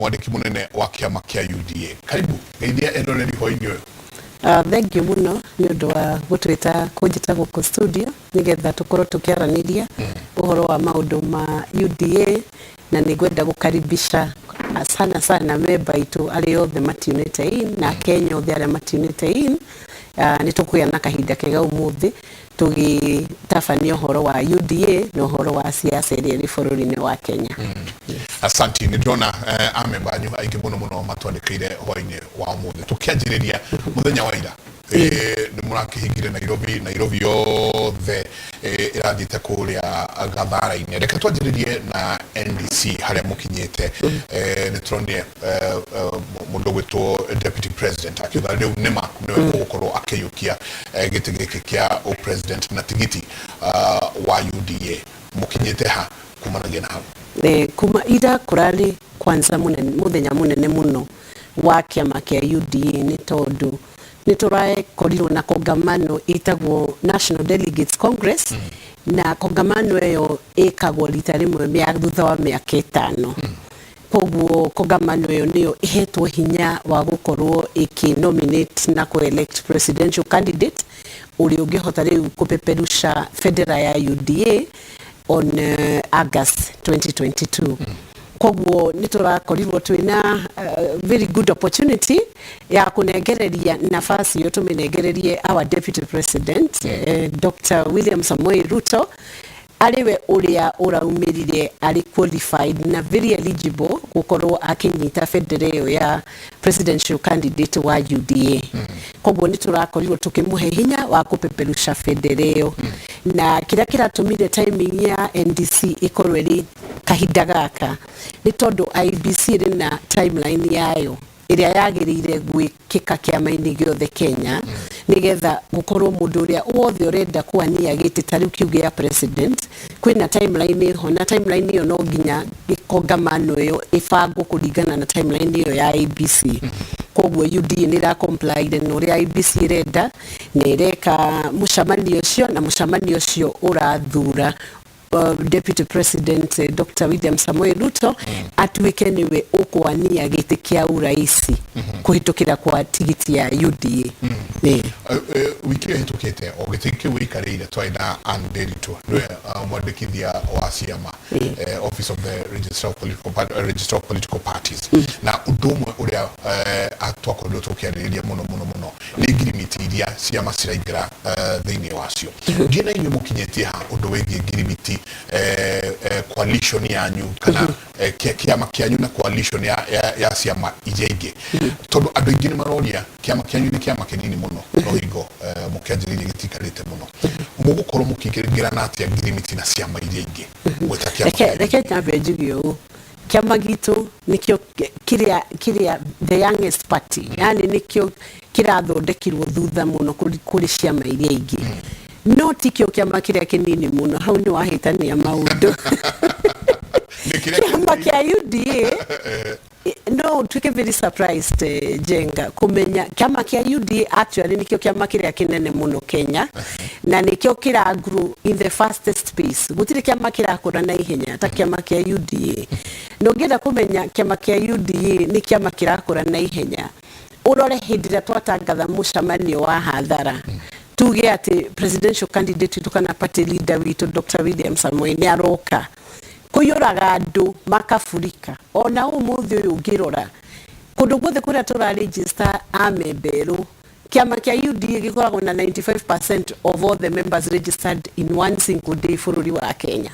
Mwandĩki mũnene wa kĩama kĩa UDA, karibu geithia eroreri hwainĩ ũyũ. Thank you mũno nĩ ũndũ wa gũtwĩta kũnjĩta gũkũ studio nĩgetha tũkorwo tũkĩaranĩria ũhoro wa maũndũ ma UDA, na nĩ ngwenda gũkaribisha sana sana memba aitũ arĩa othe matiunĩte in na Kenya othe arĩa matiunĩte in. Nĩ tũkũgĩa na kahinda kega ũmũthĩ tũgĩtabania ũhoro wa UDA na ũhoro wa siasa ĩrĩa ĩrĩ bũrũri-inĩ wa Kenya. Asanti. Nĩ ndĩrona amemba anyu aingĩ mũno mũno matwandĩkĩire hwainĩ wa ũmũthĩ. Tũkĩanjĩrĩria, mũthenya wa ira nĩ mũrakĩhingire Nairobi, Nairobi yothe ĩrathiĩte kũrĩa gathara-inĩ. Reke twanjĩrĩrie na NDC, harĩa mũkinyĩte. Nĩ tũronire mũndũ ũgwĩtwo deputy president akiuga rĩu nĩma nĩwe ũgũkorwo akĩiyũkia gĩtĩ gĩkĩ kĩa president na tigiti wa UDA. Mũkinyĩte ha kumanagia na hau? Kuma ira kũrarĩ kwanza mũthenya mũnene mũno wa kĩama kĩa UDA, nĩ tondũ nĩ tũrakorirwo na kongamano ĩtagwo National Delegates Congress, na kongamano ĩyo ĩkagwo rita rĩmwe thutha wa mĩaka 5. Koguo kongamano ĩyo nĩyo ĩhetwo hinya wa gũkorwo ĩkĩ nominate na kũ elect presidential candidate ũrĩa ũngĩhota rĩu kũpeperusha bendera ya UDA on August 2022. Koguo nĩ tũrakorirwo twĩna very good opportunity ya kũnengereria nafasi ĩyo, tũmĩnengererie our deputy president, Dr. William Samoei Ruto, arĩ we ũrĩa ũraumĩrire arĩ qualified na very eligible gũkorwo akĩnyita bendera ĩyo ya presidential candidate wa UDA. Koguo nĩ tũrakorirwo tũkĩmũhe hinya wa kũpeperusha bendera ĩyo. Na kĩrĩa kĩratũmire timing ya NDC ĩkorwo ĩrĩ kahinda gaka nĩ tondũ IEBC ĩrĩ na timeline yayo ĩrĩa yagĩrĩire gwĩkĩka kĩama-inĩ gĩothe Kenya, nĩgetha gũkorwo mũndũ ũrĩa wothe ũrenda kwania gĩtĩ ta rĩu kĩu gĩa president, kwĩna timeline ĩho, na timeline ĩyo no nginya kongamano ĩyo ĩbangwo kũringana na timeline ĩyo ya IEBC. Koguo UDA nĩ ĩra comply na ũrĩa IEBC ĩrenda na ĩreka mũcemanio ũcio, na mũcemanio ũcio ũrathura Deputy President Dr. William Samoei Ruto atuĩke nĩwe ũkwania gĩtĩ kĩa uraisi kũhĩtũkĩra kwa tigiti ya UDA. Ĩĩ. Wiki ĩyo ĩhĩtũkĩte, o gĩtĩ kĩu wĩikarĩire, twarĩ na Ann Nderitu, nĩwe mwandĩkithia wa ciama, Office of the Registrar of Political Parties, na ũndũ ũmwe ũrĩa twakorirwo tũkĩarĩrĩria mũno mũno mũno nĩ ngirimiti iria ciama ciraingĩra thĩinĩ wacio. Ndiĩ na inyuĩ mũkinyĩtie ha ũndũ wĩgiĩ ngirimiti, coalition yanyu kana kĩama kĩanyu na coalition ya ciama iria ingĩ? Tondũ andũ aingĩ nĩ maroria, kĩama kĩanyu nĩ kĩama kĩnini mũno, no hingo mũkĩanjĩrĩirie gĩtikarĩte mũno. Mũgũkorwo mũkĩingĩrana atĩa ngirimiti na ciama iria ingĩ gwĩta kĩama Reke kĩanyu? Reke nyambe njuge ũũ, kĩama gitũ nĩkĩo kĩrĩa the youngest party, yani nĩkĩo kĩrathondekirwo thutha mũno kũrĩ ciama iria ingĩ, no tikĩo kĩama kĩrĩa kĩnini mũno. Hau nĩ wahĩtania maũndũ. Nĩ kĩrĩa Kĩama kĩa UDA, no ũtuĩke very surprised, Jenga, kũmenya kĩama kĩa UDA actually nĩkĩo kĩama kĩrĩa kĩnene mũno Kenya na nĩkĩo kĩra grow in the fastest pace. Gũtirĩ kĩama kĩrakũra na ihenya ta kĩama kĩa UDA. Na ũngĩenda kũmenya kĩama kĩa UDA nĩ kĩama kĩrakũra na ihenya, ũrore hĩndĩ ĩrĩa twatangatha mũcemanio wa hathara, tuge atĩ presidential candidate witũ kana party leader witũ Dr. William Samoei nĩ aroka, kũiyũraga andũ makaburika. Ona ũmũthĩ ũyũ ũngĩrora kũndũ guothe kũrĩa tũra amemba erũ, kĩama kĩa UDA gĩkoragwo na 95% of all the members registered in one single day bũrũri wa Kenya.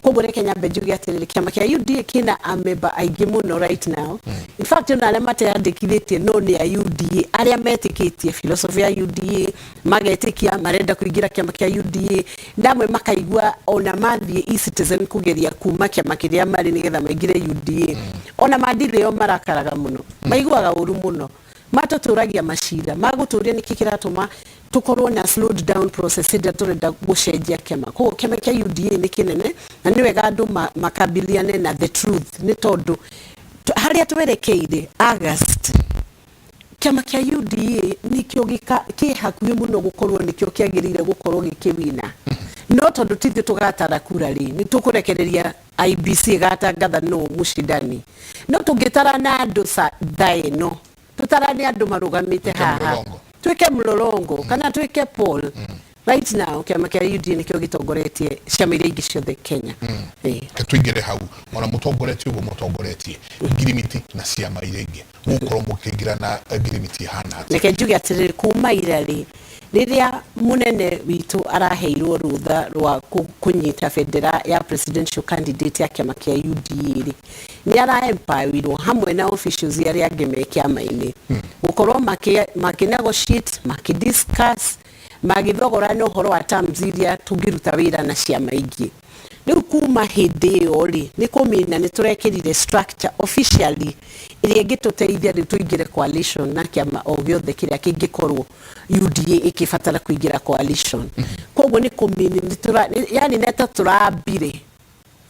Koguo reke nyambe njuge atĩrĩrĩ, kĩama kĩa UDA kĩna amemba aingĩ mũno right now. In fact, ona arĩa mateyandĩkithĩtie no nĩ a UDA, arĩa metĩkĩtie philosophy ya UDA, magetĩkia marenda kũingĩra kĩama kĩa UDA, na amwe makaigua ona mathiĩ eCitizen kũgeria kuma kĩama kĩrĩa marĩ nĩgetha maingĩre UDA, ona mandirĩo marakaraga mũno, maiguaga ũru mũno, matũtũragia macira magũtũria nĩkĩ kĩratũma tũkorwo na slowed down process hĩndĩ ĩrĩa tũrenda gũcenjia kĩama. Koguo kĩama kĩa UDA nĩ kĩnene, na nĩ wega andũ makabiliane na the truth, nĩ tondũ harĩa twerekeire August, kĩama kĩa UDA nĩkĩo kĩ hakuhĩ mũno gũkorwo nĩkĩo kĩagĩrĩire gũkorwo gĩkĩwina, no tondũ tithuĩ tũgatara kura rĩ, nĩ tũkũrekereria. IEBC ĩgatangatha no mũcindani. No tũngĩtara na andũ thaa ĩno, tũtarane andũ marũgamĩte Twĩke haha, mũrũrongo. Twĩke mũrũrongo kana twĩke poll right now, kĩama kĩa UDA nĩkĩo gĩtongoretie ciama iria ingĩ ciothe Kenya. Ke tũingĩre hau, ona mũtongoretie ũguo mũtongoretie ngirimiti na ciama iria ingĩ, mũgũkorwo mũkĩingĩra na ngirimiti ĩhana atĩa? Reke njuge atĩrĩrĩ, kuma ira rĩ, rĩrĩa mũnene witũ araheirwo rũtha rwa kũnyita bendera ya presidential candidate ya kĩama kĩa UDA rĩ, nĩ araempawirwo hamwe na officials arĩa angĩ me kĩama-inĩ gũkorwo makĩ negotiate, makĩ discuss, magĩthogorana ũhoro wa terms iria tũngĩruta wĩra na ciama ingĩ. Rĩu kuma hĩndĩ ĩyo rĩ, nĩ kũmina nĩ tũrekĩrire structure officially ĩrĩa ĩngĩtũteithia rĩu tũingĩre coalition na kĩama o gĩothe kĩrĩa kĩngĩkorwo UDA ĩkĩbatara kũingĩra coalition. Koguo nĩ kũmini nĩ yani nĩ ta tũrambire,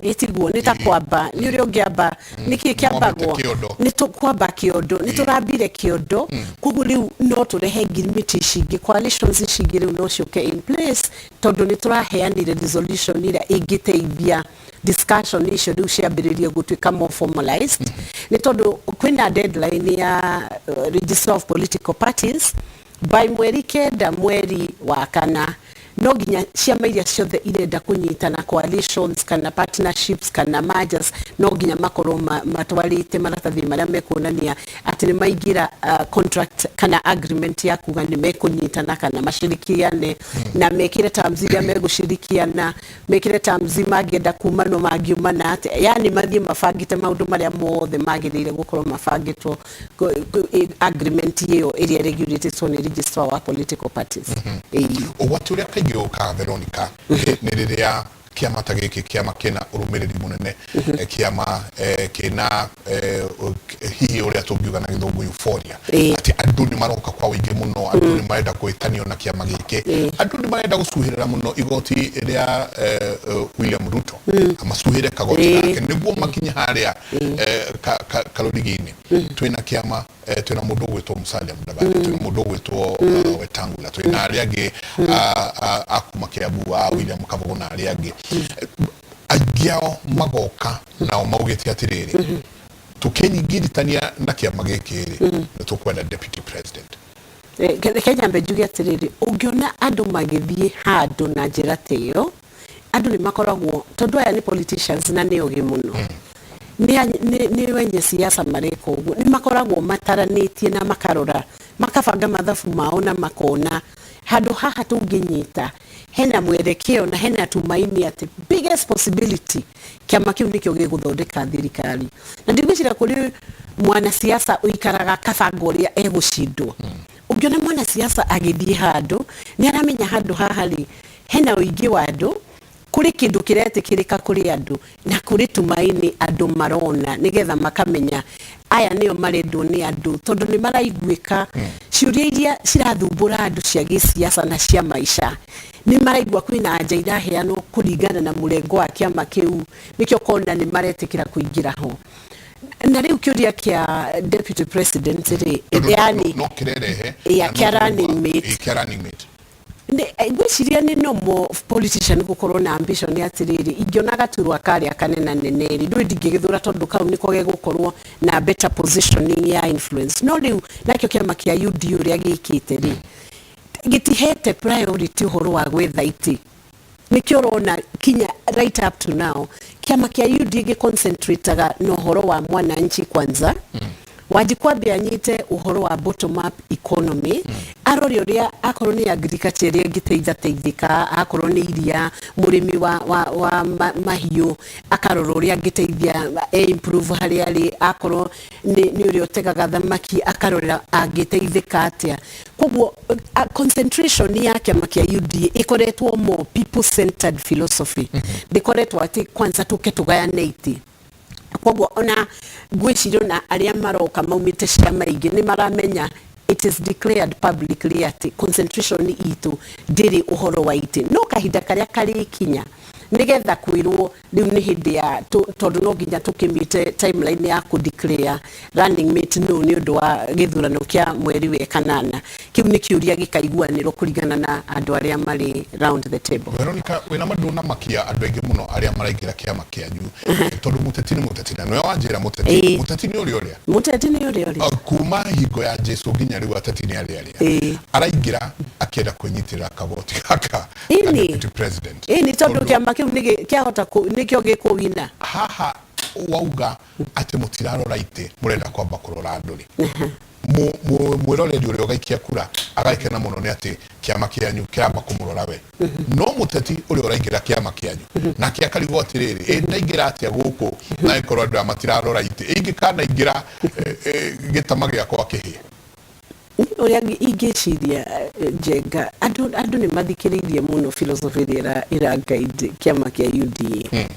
ĩtiguo nĩ ta kwamba, nĩ ũrĩa ũngĩamba nĩkĩ kĩambagwo. Mwambĩte kĩondo. Nĩ tũkwamba kĩondo, nĩ tũrambire kĩondo. Koguo rĩu no tũrehe ngirimiti ici ingĩ, coalitions ici ingĩ rĩu no ciũke in place, tondũ nĩ tũraheanire resolution ĩrĩa ĩngĩteithia discussion icio rĩu ciambĩrĩrie gũtuĩka more formalized, nĩ tondũ kwĩna deadline ya Registrar of Political Parties by 9 mweri wa kana. No nginya ciama iria ciothe irenda kũnyitana coalitions kana partnerships kana mergers, no nginya makorwo matwarĩte maratathi marĩa mekuonania atĩ nĩ maingĩra contract kana agreement ya kuga nĩ mekũnyitana kana macirikiane, na mekĩre terms iria megũcirikiana, mekĩre terms mangĩenda kumanwo mangiumana atĩa, yani mathiĩ mabangĩte maũndũ marĩa mothe magĩrĩire gũkorwo mabangĩtwo agreement ĩyo ĩrĩa regulatĩtwo nĩ Registrar wa Political Parties. Ĩĩ. Ũgwati ũrĩa kaingĩ ũkaga, Veronica, nĩ rĩrĩa kĩama ta gĩkĩ, kĩama kĩna ũrũmĩrĩri mũnene, kĩama kĩna hihi ũrĩa tũngiuga na Gĩthũngũ euphoria, atĩ andũ nĩ maroka kwa ũingĩ mũno, andũ nĩ marenda kwĩtanio na kĩama gĩkĩ, andũ nĩ marenda gũcuhĩrĩra mũno igoti rĩa William Ruto, macuhĩre kagoti gake nĩguo makinye harĩa karũrigi-inĩ. Twĩna kĩama, twĩna mũndũ ũgwĩtwo Musalia Mudavadi, twĩna mũndũ ũgwĩtwo Wetangula, twĩna arĩa angĩ a kuma Kiambu, a William Kabogo na arĩa angĩ. Aingĩ ao magoka nao maugĩte atĩrĩrĩ, tũkĩnyingĩritania na kĩama gĩkĩ rĩ, nĩ tũkwenda deputy president. Reke nyambe njuge atĩrĩrĩ, ũngĩona andũ magĩthiĩ handũ na njĩra ta ĩyo, andũ nĩ makoragwo, tondũ aya nĩ politicians na nĩ ogĩ mũno, nĩ wenye siasa mareka ũguo, nĩ makoragwo mataranĩtie na makarora, makabanga mathabu mao na makona handũ haha tũngĩnyita hena mwerekeo na hena tumaini atĩ biggest possibility kĩama kĩu nĩkĩo gĩgũthondeka thirikari. Na ndigwĩciria kũrĩ mwanasiasa ũikaraga akabanga ũrĩa egũcindwo. Ũngĩona mwanasiasa agĩthiĩ handũ, nĩ aramenya handũ haha rĩ, hena ũingĩ wa andũ, kũrĩ kĩndũ kĩretĩkĩrĩka kũrĩ andũ na kũrĩ tumaini andũ marona, nĩgetha makamenya aya nĩo marendwo nĩ andũ, tondũ nĩ maraiguĩka ciũria iria cirathumbũra andũ cia gĩsiasa na cia maica. Nĩ maraigua kwĩna anja iraheanwo kũringana na mũrengo wa kĩama kĩu, nĩkĩo kona nĩ maretĩkĩra kũingĩra ho. Na rĩu kĩũria kĩa deputy president rĩ, Tondũ yani no kĩrerehe Ya, na no kĩa running mate. Kĩa running mate. Ngwĩciria nĩ normal politician gũkorwo na ambition atĩrĩrĩ, ingĩona gaturwa karĩa kanena nene rĩ, ndũĩ ndingĩgĩthura, tondũ kau nĩko gegũkorwo na better positioning ya influence. No rĩu nakĩo kĩama kĩa UDA ũrĩa gĩkĩte rĩ, gĩtihete priority ũhoro wa gwetha itĩ. Nĩkĩo ũrona kinya right up to now kĩama kĩa UDA gĩconcentrataga na ũhoro wa mwananchi kwanza. Wanjiku ambe anyite ũhoro wa bottom up economy, arore ũrĩa akorwo nĩ agriculture ĩrĩa ĩngĩteitha teithĩka, akorwo nĩ iria, mũrĩmi wa mahiũ akarora ũrĩa angĩteithia e improve harĩa arĩ, akorwo nĩ ũrĩa ũtegaga thamaki akarora angĩteithĩka atĩa. Koguo concentration ya kĩama kĩa UDA ĩkoretwo more people centered philosophy, ndĩkoretwo atĩ kwanza tũke tũgayane itĩ. Koguo ona ngwĩciria ona arĩa maroka maumĩte ciama ingĩ nĩ maramenya it is declared publicly atĩ concentration itũ ndĩrĩ ũhoro wa itĩ, no kahinda karĩa karĩkinya Nĩgetha kwĩrwo rĩu nĩ hĩndĩ ya tondũ no nginya tũkĩmĩte timeline ya kũ declare running mate no nĩ ũndũ wa gĩthurano kĩa mweri wa kanana. Kĩu nĩ kĩũria gĩkaiguanĩrwo kũringana na andũ arĩa marĩ round the table. Veronica, wĩna ma ndũnamakia andũ aingĩ mũno arĩa maraingĩra kĩama kĩanyu, tondũ mũteti nĩ mũteti, na nĩwe wanjĩra mũteti. Mũteti nĩ ũrĩa ũrĩa. Mũteti nĩ ũrĩa ũrĩa. Kuma hingo ya Jesu nginya rĩu ateti nĩ arĩa arĩa araingĩra akĩenda kwĩnyitĩrĩra kagoti gaka ka deputy president. Ĩni, tondũ kĩama kĩu kĩahota nĩkĩo gĩkũwina. Haha wauga atĩ mũtirarora itĩ, mũrenda kwamba kũrora andũ rĩ, mwĩroreri ũrĩa ũgaikia kura agakena mũno nĩ atĩ kĩama kĩanyu kĩramba kũmũrora we, no mũteti ũrĩa ũraingĩra kĩama kĩanyu nake akarigwo atĩrĩrĩ, ĩ ndaingĩra atĩa gũkũ na ĩkorwo andũ aya matirarora itĩ, ingĩkanaingĩra gĩtama gĩakwa kĩhĩe? Ũrĩa ingĩciria, Njenga, andũ nĩ mathikĩrĩirie mũno philosophy ĩrĩa ĩra guide kĩama kĩa UDA.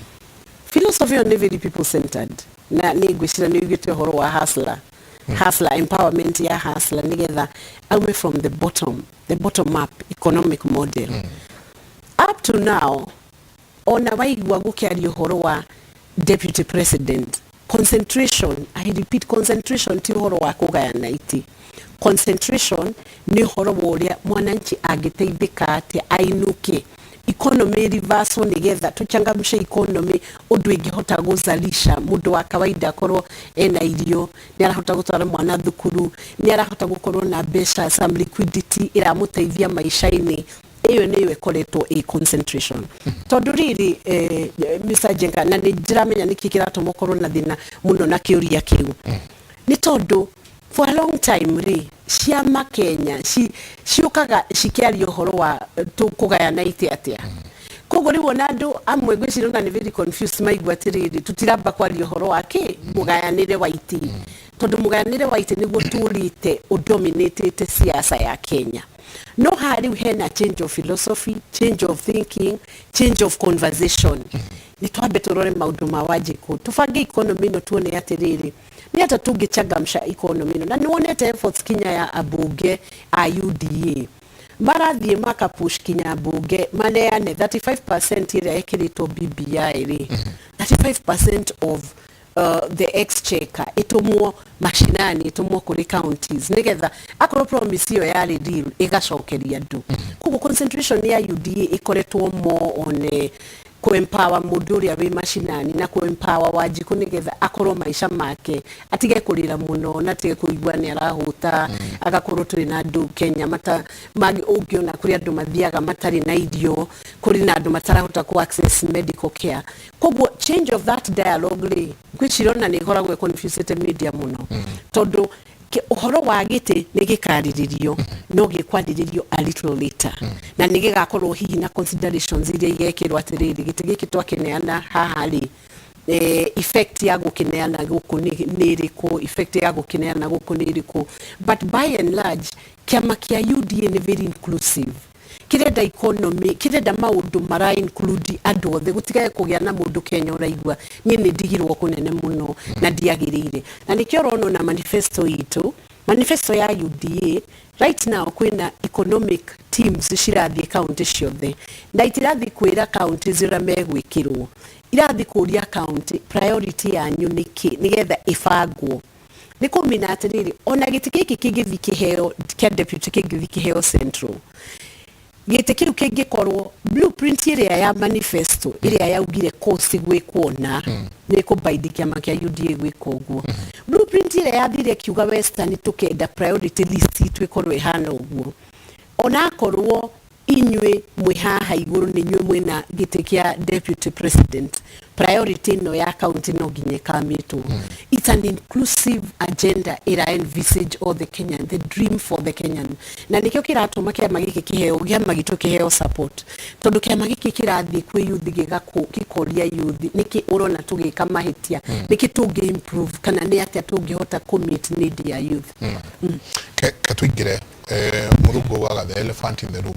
Philosophy ĩyo nĩ very people centered, na nĩ ngwĩciria nĩ ũiguĩte ũhoro wa hustler, hustler empowerment ya hustler, nĩgetha aume from the bottom, the bottom up economic model. Up to now, ona waigua gũkĩaria ũhoro wa deputy president, concentration, I repeat, concentration ti ũhoro wa kũgayana iti. Concentration nĩ ũhoro wa ũrĩa mwananchi angĩteithĩka atĩa, ainũke economy reversal, nĩgetha tũchangamshe economy ũndũ ĩngĩhota gũzalisha mũndũ wa kawaida akorwo ena irio, nĩ arahota gũtwara mwana thukuru, nĩ arahota gũkorwo na mbeca, some liquidity ĩramũteithia maica-inĩ. Ĩyo nĩyo ĩkoretwo ĩ concentration. Tondũ rĩrĩ, Mr. Njenga, na nĩ ndĩramenya nĩkĩ kĩratũma ũkorwo na thĩna mũno na kĩũria kĩu, nĩ tondũ for a long time rĩ, ciama Kenya ciũkaga cikĩaria ũhoro wa kũgayana itĩ atĩa. Koguo rĩu ona andũ amwe ngwĩciria ona nĩ very confused maigua atĩrĩrĩ, tũtiramba kwaria ũhoro wa kĩ mũgayanĩre wa itĩ, tondũ mũgayanĩre wa itĩ nĩguo tũrĩte ũdominatĩte siasa ya Kenya. No haha rĩu hena change of philosophy, change of thinking, change of conversation. Nĩ twambe tũrore maũndũ ma Wanjikũ, tũbange economy ĩno, tuone atĩrĩrĩ, nĩ atĩa tũngĩchangamsha economy ĩno. Na nĩ wonete efforts kinya ya ambunge a UDA marathiĩ makapush kinya mbunge maneane 35% ĩrĩa ĩkĩrĩtwo BBI rĩ, 35% of the exchequer ĩtũmwo mashinani, ĩtũmwo kũrĩ counties, nĩgetha akorwo promise ĩyo yarĩ real ĩgacokeria andũ. Koguo concentration ya UDA ĩkoretwo more on kũ-empower mũndũ ũrĩa wĩ mashinani na kũ-empower Wanjikũ, nĩgetha akorwo maica make atige kũrĩra mũno na atige kũigua nĩ arahũta. Agakorwo tũrĩ na andũ Kenya mata ũngĩona kũrĩ andũ mathiaga matarĩ na irio, kũrĩ na andũ matarahota ku access medical care. Koguo change of that dialogue rĩ, ngwĩciria ona nĩ ĩkoragwo ĩconfusĩte media mũno, tondũ ũhoro wa gĩtĩ nĩ gĩkarĩrĩrio, no gĩkwarĩrĩrio a little later, na nĩ gĩgakorwo hihi na considerations iria igekĩrwo atĩrĩrĩ, gĩtĩ gĩkĩ twakĩneana haha rĩ, effect ya gũkĩneana gũkũ nĩ ĩrĩkũ, effect ya gũkĩneana gũkũ nĩ ĩrĩkũ. But by and large, kĩama kĩa UDA nĩ very inclusive. Kĩrenda economy, kĩrenda maũndũ mara include andũ othe, gũtigae kũgĩa na mũndũ Kenya ũraigua niĩ nĩ ndigirwo kũnene mũno na ndiagĩrĩire. Na nĩkĩo ũrona ona manifesto itũ, manifesto ya UDA right now, kwĩna economic teams cirathiĩ county ciothe, na itirathiĩ kwĩra counties ũrĩa megwĩkĩrwo, irathiĩ kũria county priority yanyu nĩkĩ, nĩgetha ĩbangwo. Nĩ kũmina atĩrĩrĩ, ona gĩtĩ gĩkĩ kĩngĩthiĩ kĩheo kĩa deputy, kĩngĩthiĩ kĩheo central, gĩtĩ kĩu kĩngĩkorwo blueprint ĩrĩa ya manifesto ĩrĩa yaugire coast gwĩkwo na nĩ kũbaindi kĩama kĩa UDA gwĩka ũguo, blueprint ĩrĩa yathire ĩkiuga western tũkenda priority list itũ ĩkorwo ĩhana ũguo, onakorwo inyuĩ mwĩ haha igũrũ nĩ inyuĩ mwĩna gĩtĩ kĩa deputy president, priority ĩno ya county no nginya ĩkamĩtwo. It's an inclusive agenda ĩra envisage all the Kenyan, the dream for the Kenyan. Na nĩkĩo kĩratũma kĩama gĩkĩ kĩheo, kĩama gitũ kĩheo support, tondũ kĩama gĩkĩ kĩrathiĩ kwĩ youth, gĩkoria youth nĩkĩ ũrona tũgĩka mahĩtia, nĩkĩ tũngĩ improve, kana nĩ atĩa tũngĩhota kũ meet need ya youth. Ke tuingire mũthũngũ waga the elephant in the room.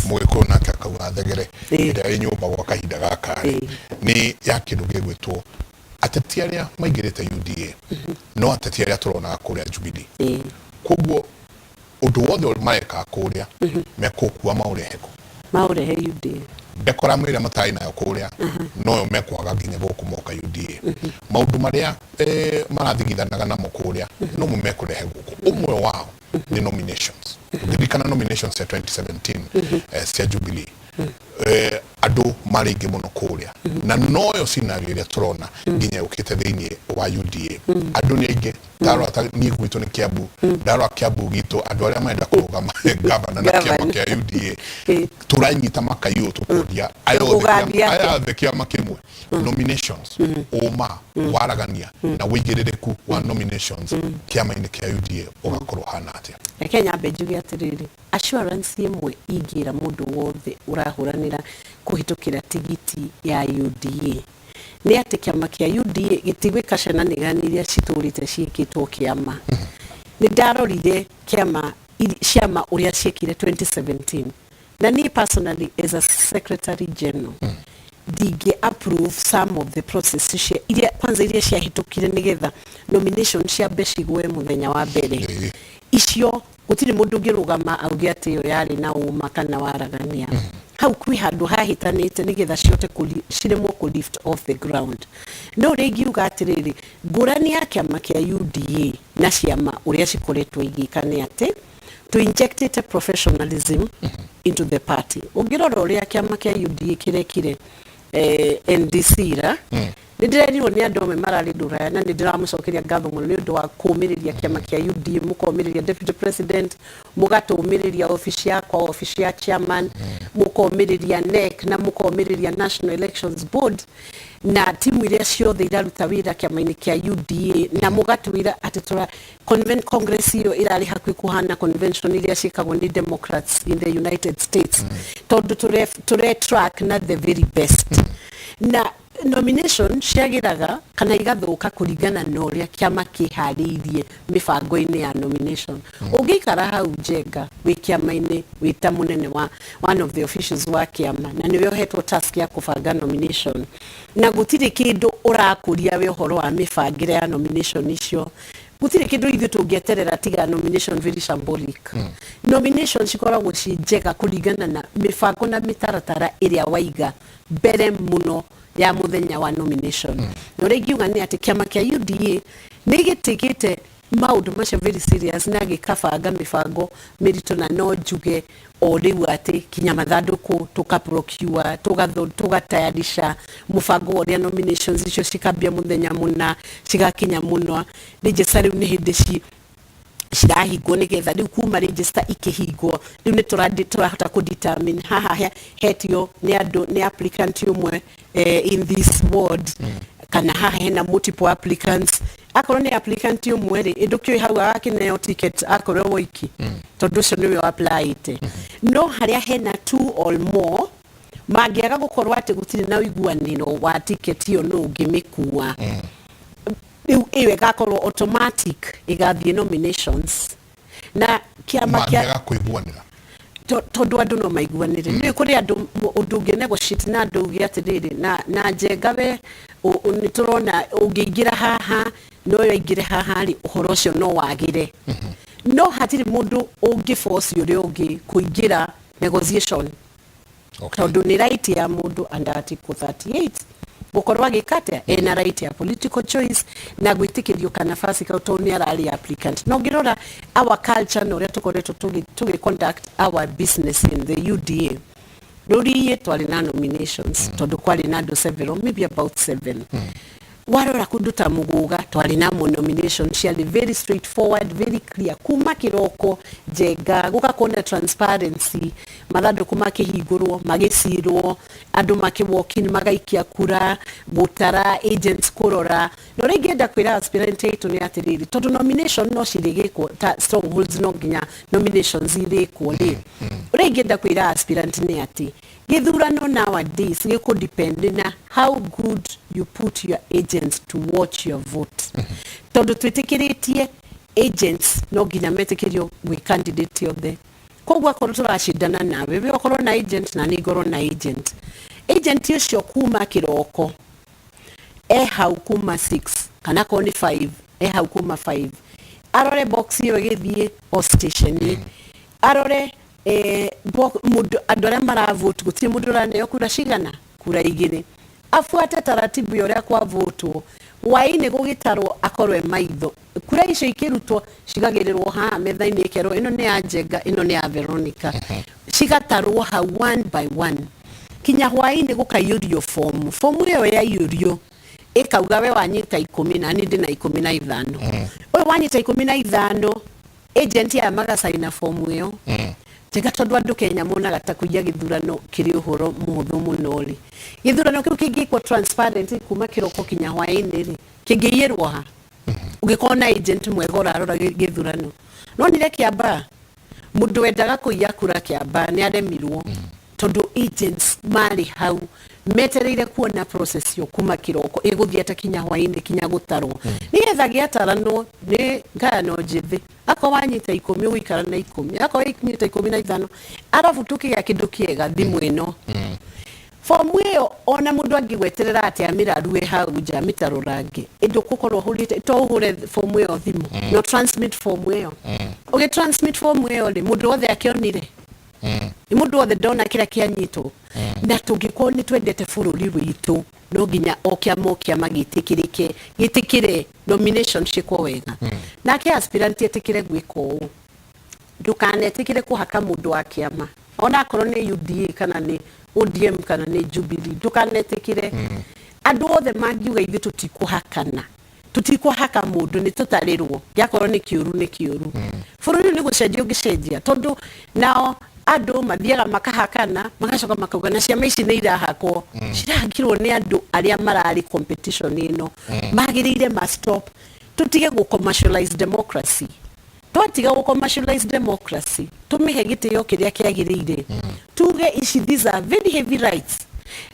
Mũgĩkũyũ nake akauga thegere ĩrĩa ĩ nyũmba gwa kahinda gaka rĩ, nĩ ya kĩndũ gĩgwĩtwo ateti arĩa maingĩrĩte UDA no ateti arĩa tũronaga kũrĩa Jubilee. Koguo ũndũ wothe mareka kũrĩa mekũkua maũrehe kũ? Maũrehe UDA. Decorum ĩrĩa matarĩ nayo kũrĩa noyo mekwaga nginya gũkũ moka UDA. Maũndũ marĩa marathigithanaga namo kũrĩa nomo mekũrehe gũkũ. Ũmwe wao nĩ nominations. Ũngĩririkana nominations cia 2017 cia Jubilee, andũ marĩ aingĩ mũno kũrĩa, na noyo scenario ĩrĩa tũrona nginya yũkĩte thĩinĩ wa UDA. Andũ nĩ aingĩ. Ndarora ta niĩ gwitũ nĩ Kiambu, ndarora Kiambu gitũ, andũ arĩa marenda kũrũgama gavana na kĩama Gavana. kĩa UDA, tũranyita makaiũ tũkoria aya othe Ũgathiĩ atĩa? Aya othe kĩama kĩmwe. Nominations, ũma, waragania na wĩigĩrĩrĩku wa nominations kĩama-inĩ kĩa UDA ũgakorwo hana atĩa? Reke nyambe njuge atĩrĩrĩ, assurance ĩmwe ingĩra mũndũ wothe ũrahũranĩra kũhĩtũkĩra tigiti ya UDA nĩ atĩ kĩama kĩa UDA gĩtigwĩka shenanigans iria citũrĩte ciĩkĩtwo kĩama. Nĩ ndarorire kĩama ciama ũrĩa ciĩkire 2017, na niĩ personally as a secretary general ndingĩ approve some of the processes cia iria, kwanza iria ciahĩtũkire nĩgetha nomination ciambe cigwe mũthenya wa mbere. Icio gũtirĩ mũndũ ũngĩrũgama auge atĩ ĩyo yarĩ na ũma kana waragania. Hau kwĩ handũ hahĩtanĩte nĩgetha cihote ciremwo kũ lift off the ground. No ũrĩa ingiuga atĩrĩrĩ, ngũrani ya kĩama kĩa UDA na ciama ũrĩa cikoretwo igĩka nĩ atĩ to injected professionalism into the party. Ũngĩrora ũrĩa kĩama kĩa UDA kĩrekire NDC ra, nĩ ndĩrerirwo nĩ andũ amwe mararĩ rũraya, na nĩ ndĩramũcokeria ngatho mũno nĩ ũndũ wa kũũmĩrĩria kĩama kĩa UDA, mũkomĩrĩria deputy president, mũgatũmĩrĩria obici yakwa, obici ya chairman, mũkomĩrĩria NEC na mũkomĩrĩria National Elections Board na timu iria ciothe iraruta wĩra kĩama-inĩ kĩa UDA, na mũgatwĩra atĩ tũra congress ĩyo ĩrarĩ hakuhĩ kũhana convention iria ciĩkagwo nĩ Democrats in the United States, tondũ tũre track na the very best. Na nomination ciagĩraga kana igathũka kũringana na ũrĩa kĩama kĩharĩirie mĩbango-inĩ ya nomination. Ũngĩikara hau Njenga wĩ kĩama-inĩ, wĩ ta mũnene wa one of the officials wa kĩama, na nĩwe ũhetwo task ya kũbanga nomination, na gũtirĩ kĩndũ ũrakũria we ũhoro wa mĩbangĩre ya nomination icio, gũtirĩ kĩndũ ithuĩ tũngĩeterera tiga nomination very shambolic. Nomination cikoragwo ciĩ njega kũringana na mĩbango na mĩtaratara ĩrĩa waiga mbere mũno ya mũthenya wa nomination. Na ũrĩa ingiuga nĩ atĩ kĩama kĩa UDA nĩ gĩtĩkĩte maũndũ macio very serious na gĩkabanga mĩbango mĩritũ, na no njuge o rĩu atĩ kinya mathandũkũ tũkaprocure, tũgatayarisha mũbango wa ũrĩa nominations icio cikambia mũthenya mũna, cigakinya mũno register. Rĩu nĩ hĩndĩ ci cirahingwo, nĩgetha rĩu kuma register ikĩhingwo, rĩu nĩ tũrahota kũ determine haha hetio nĩ andũ nĩ applicant ũmwe in this ward kana haha hena multiple applicants. Akorwo nĩ applicant ũmwe rĩ, ndũkĩũĩ hau agakĩneo ticket akorwo woiki, tondũ ũcio nĩwe applyĩte. No harĩa hena two or more, mangĩaga gũkorwo atĩ gũtirĩ na ũiguanĩro wa ticket ĩyo nũ ũngĩmĩkua, rĩu ĩyo ĩgakorwo automatic ĩgathiĩ nominations na kĩama kĩa Mangĩaga kũiguanĩra? Tondũ andũ no maiguanĩre. Nĩ kũrĩ andũ ũndũ ũngĩ negotiate na andũ uge atĩrĩrĩ, na Njenga we nĩ tũrona ũngĩingĩra haha na ũyũ aingĩre haha rĩ, ũhoro ũcio no wagĩre. No hatirĩ mũndũ ũngĩ force ũrĩa ũngĩ kũingĩra negotiation, tondũ nĩ right ya mũndũ under article 38 gũkorwo agĩka atĩa, ena right ya political choice na gwĩtĩkĩrio kanabasi kau tondũ nĩ ararĩ applicant. Na ũngĩrora our culture na ũrĩa tũkoretwo tũgĩ conduct our business in the UDA, rũriĩ twarĩ na nominations tondũ kwarĩ na andũ several, maybe about seven. Warora kũndũ ta Mũgũga twarĩ na nomination ciarĩ very straightforward, very clear, kuma kĩroko Njenga, gũgakorwo na transparency, mathandũkũ makĩhingũrwo, magĩcirwo, andũ makĩ walk in magaikia kura, gũtara, agents kũrora. Na ũrĩa ingĩenda kwĩra aspirant aitũ nĩ atĩrĩrĩ, tondũ nomination no cirĩgĩkwo ta strongholds, no nginya nominations irĩkwo rĩ, ũrĩa ingĩenda kwĩra aspirant nĩ atĩ gĩthurano nowadays gĩkũ depend na how good you put your agents to watch your vote, tondũ twĩtĩkĩrĩtie agents no nginya metĩkĩrio gwĩ candidate othe. Koguo akorwo tũracindana nawe, we ũkorwo na agent na niĩ ngorwo na agent, agent ũcio kuma kĩroko e hau kuma 6 kana akorwo nĩ 5, e hau kuma 5, arore box ĩyo ĩgĩthiĩ o station, arore Mũndũ andũ arĩa maravote, gũtirĩ mũndũ ũraneo kura cigana, kura igĩrĩ. Abuate taratibu ya ũrĩa kwavotwo. Hwaĩ-inĩ gũgĩtarwo, akorwo e maitho. Kura icio ikĩrutwo, cigagĩrĩrwo haha metha-inĩ, ĩkerwo ĩno nĩ ya Njenga, ĩno nĩ ya Veronica. Cigatarwo hau one by one kinya hwaĩ-inĩ, gũkaiyũrio fomu. Fomu ĩyo yaiyũrio, ĩkauga we wanyita 10 na niĩ ndĩna 15. Ũyũ wanyita 15, agent aya magacaina fomu ĩyo. Njega, tondũ andũ Kenya monaga ta kũiya gĩthurano kĩrĩ ũhoro mũhũthũ mũno rĩ, gĩthurano kĩu kĩngĩkwo transparent kuma kĩroko kinya hwaĩ-inĩ rĩ, kĩngĩiyĩrwo ha ũngĩkorwo na agent mwega ũrarora gĩthurano? Nonire Kĩambaa, mũndũ wendaga kũiya kura Kĩambaa nĩ aremirwo, tondũ agents marĩ hau metereire kuona process ĩyo kuma kĩroko ĩgũthiĩ ata kinya hwaĩ-inĩ, kinya gũtarwo, nĩgetha gĩataranwo nĩ ngayano njĩthĩ. Akorwo wanyita 10, ũgũikara na 10; akorwo nyita 15, arabu tũkĩgĩa kĩndũ kĩega. Thimũ ĩno, fomu ĩyo, ona mũndũ angĩgweterera atĩa amĩrarue hau nja mĩtarũrange, ĩndĩ ũgũkorwo ũhũrĩte to ũhũre fomu ĩyo thimũ no transmit fomu ĩyo. Ũgĩ transmit fomu ĩyo rĩ, mũndũ wothe akĩonire, nĩ mũndũ wothe ndona kĩrĩa kĩanyitwo. Na tũngĩkorwo nĩ twendete bũrũri witũ, no nginya o kĩama, o kĩama gĩtĩkĩrĩke, gĩtĩkĩre nomination ciĩkwo wega, nake aspirant etĩkĩre gwĩka ũũ. Ndũkanetĩkĩre kũhaka mũndũ wa kĩama, ona akorwo nĩ UDA kana nĩ ODM kana nĩ Jubilee. Ndũkanetĩkĩre. Andũ othe mangiuga ithuĩ tũtikũhakana, tũtikũhaka mũndũ, nĩ tũtarĩrwo, gĩakorwo nĩ kĩũru, nĩ kĩũru. Bũrũri ũyũ nĩ gũcenjia ũngĩcenjia, tondũ nao andũ mathiaga makahakana, magacoka makauga na ciama ici nĩ irahakwo. Cirahakirwo nĩ andũ arĩa mararĩ competition ĩno. Magĩrĩire ma stop, tũtige gũ commercialize democracy. Twatiga gũ commercialize democracy, tũmĩhe gĩtĩo kĩrĩa kĩagĩrĩire, tuge ici, these are very heavy rights.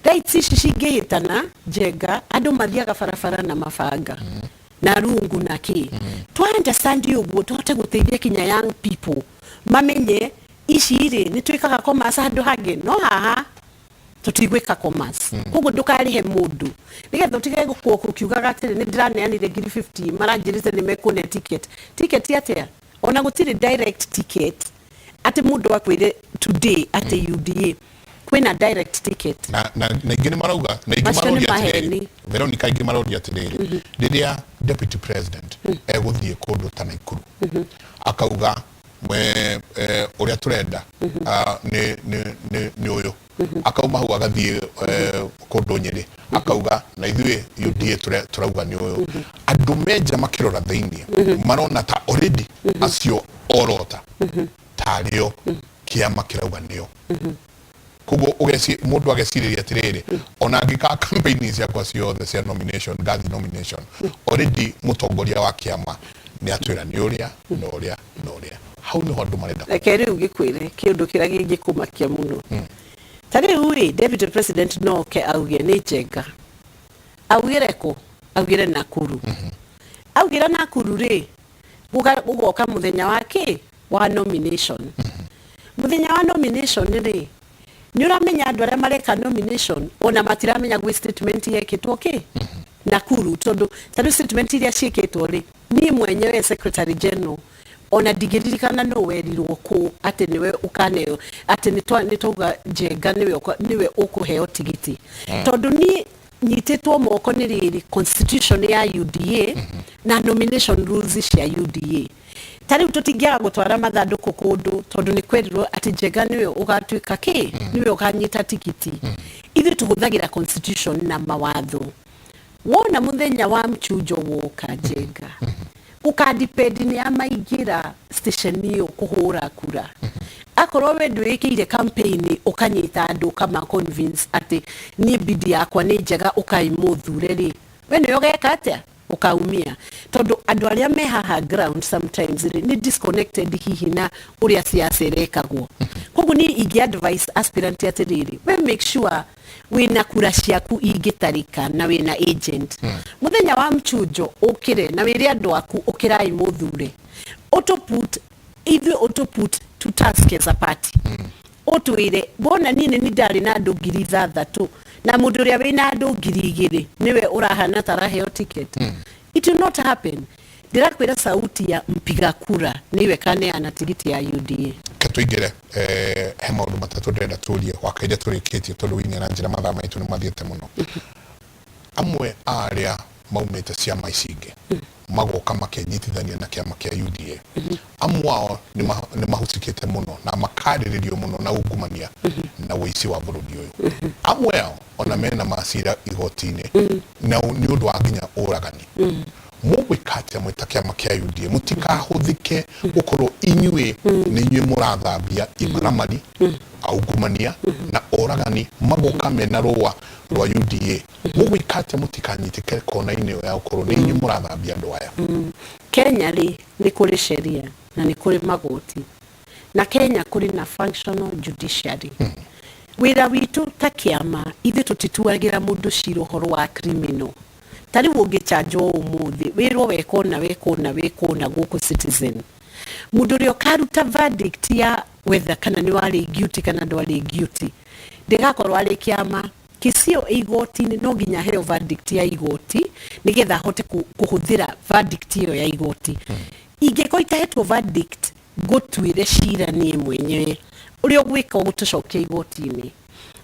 Rights ici cingĩhĩtana, Njenga, andũ mathiaga barabara na mabanga na rungu na kĩ. Twa understand ũguo, tũhote gũteithia kinya young people mamenye ici rĩ, nĩ twĩkaga commerce handũ hangĩ, no haha tũtigwĩka commerce. Koguo ndũkarĩhe mũndũ nĩgetha ũtige gũkorwo ũkiugaga atĩrĩ, nĩ ndĩraneanire ngiri 50, maranjĩrĩte nĩ mekũne ticket. Ticket atĩa? Ona gũtirĩ direct ticket atĩ mũndũ akwĩre today atĩ UDA kwĩna direct ticket. Na ingĩ nĩ marauga na ingĩ Macio nĩ maroria atĩrĩrĩ, maheni. Veronica, ingĩ maroria atĩrĩrĩ, rĩrĩa deputy president egũthiĩ kũndũ ta Naikuru, akauga we ũrĩa tũrenda nĩ ũyũ, akauma hau agathiĩ kũndũ Nyĩrĩ, akauga na ithuĩ UDA tũrauga nĩ ũyũ, andũ menja makĩrora thĩinĩ marona ta already acio orota tarĩo kĩama kĩrauga nĩo. Koguo ũgeci mũndũ agecirĩria atĩrĩrĩ, ona angĩka campaign ciakwa ciothe cia nomination, ngathi nomination, already mũtongoria wa kĩama nĩ atwĩra nĩ ũrĩa na ũrĩa na ũrĩa. Hau nĩho andũ marenda. Reke rĩu gĩkwĩre kĩũndũ kĩrĩa gĩngĩkũmakia mũno. Ta rĩu rĩ, deputy president no oke auge nĩ Njenga, augĩre kũ? Augĩre Nakuru. Augĩra Nakuru rĩ, gũgoka mũthenya wa kĩ wa nomination. Mũthenya wa nomination rĩ, nĩ ũramenya andũ arĩa mareka nomination ona matiramenya gwĩ statement yekĩtwo kĩ Nakuru, tondũ ta rĩu statement iria ciĩkĩtwo rĩ, niĩ mwenyewe secretary general ona ndingĩririkana nũ werirwo kũ atĩ nĩwe ũkaneo, atĩ nĩ twauga Njenga nĩwe ũkũheo tigiti, tondũ niĩ nyitĩtwo moko nĩ rĩrĩ constitution ya UDA na nomination rules cia UDA. Ta rĩu tũtingĩaga gũtwara mathandũkũ kũndũ tondũ nĩ kwerirwo atĩ Njenga nĩwe ũgatuĩka kĩ, nĩwe ũkanyita tikiti. Ithuĩ tũhũthagĩra constitution na mawatho. Wona mũthenya wa mchujo woka, Njenga, ũkadepend nĩ amaingĩra station ĩyo kũhũra kura. Akorwo we ndwĩkĩire campaign, ũkanyita andũ, ũkama convince atĩ niĩ bidi yakwa nĩ njega, ũkaimũthure rĩ, we nĩwe ũgeka atĩa? Ũkaumia, tondũ andũ arĩa me haha ground sometimes rĩ, nĩ disconnected hihi na ũrĩa siasa ĩrekagwo. Koguo niĩ ingĩ advice aspirant atĩrĩrĩ, we make sure wĩna kura ciaku ingĩtarĩka na wĩna agent. Mũthenya wa mchujo ũkĩre na wĩre andũ aku, ũkĩrai mũthure. Ũtũ put ithuĩ, ũtũ put to task as a party, ũtwĩre wona niĩ nĩ ndarĩ na andũ 6,000 na mũndũ ũrĩa wĩna andũ 2,000 nĩwe ũrahana ta araheo ticket. It will not happen. Ndĩrakwĩra, sauti ya mpiga kura nĩwe kaneana tigiti ya UDA. Ke tũingĩre he maũndũ matatũ ndĩrenda tũrie wakaire tũrĩkĩtie, tondũ wini na njĩra mathaa maitũ nĩ mathiĩte mũno. Amwe a arĩa maumĩte ciama ici ingĩ magoka makenyitithania na kĩama kĩa UDA, amwe ao nĩ mahusikĩte mũno na makarĩrĩrio mũno na ungumania na ũici wa bũrũri ũyũ. Amwe ao ona mena macira igoti-inĩ na nĩ ũndũ wa nginya ũragani. Mũgwĩka atĩa mwĩ ta kĩama kĩa UDA mũtikahũthĩke gũkorwo inyuĩ nĩ inyuĩ mũrathambia imaramari, aungumania na oragani magoka mena rũa rwa UDA? Mũgwĩka atĩa mũtikanyitĩke kona-inĩ ĩyo ya gũkorwo nĩ inyuĩ mũrathambia andũ aya? Kenya rĩ, nĩ kũrĩ sheria na nĩ kũrĩ magoti, na Kenya kũrĩ na functional judiciary. Wĩra witũ ta kĩama, ithuĩ tũtituagĩra mũndũ cira ũhoro wa criminal. Ta rĩu ũngĩchanjwo ũmũthĩ, wĩrwo weka ũna, weka ũna, weka ũna gũkũ Citizen, mũndũ ũrĩa ũkaruta verdict ya whether kana nĩ warĩ guilty kana ndwarĩ guilty ndĩgakorwo arĩ kĩama. Kĩcio igoti-inĩ no nginya aheo verdict ya igoti nĩgetha ahote kũhũthĩra verdict ĩyo ya igoti. Ingĩkorwo itahetwo verdict, ngũtuĩre cira niĩ mwenyewe, ũrĩa ũgwĩka ũgũtũcokia igoti-inĩ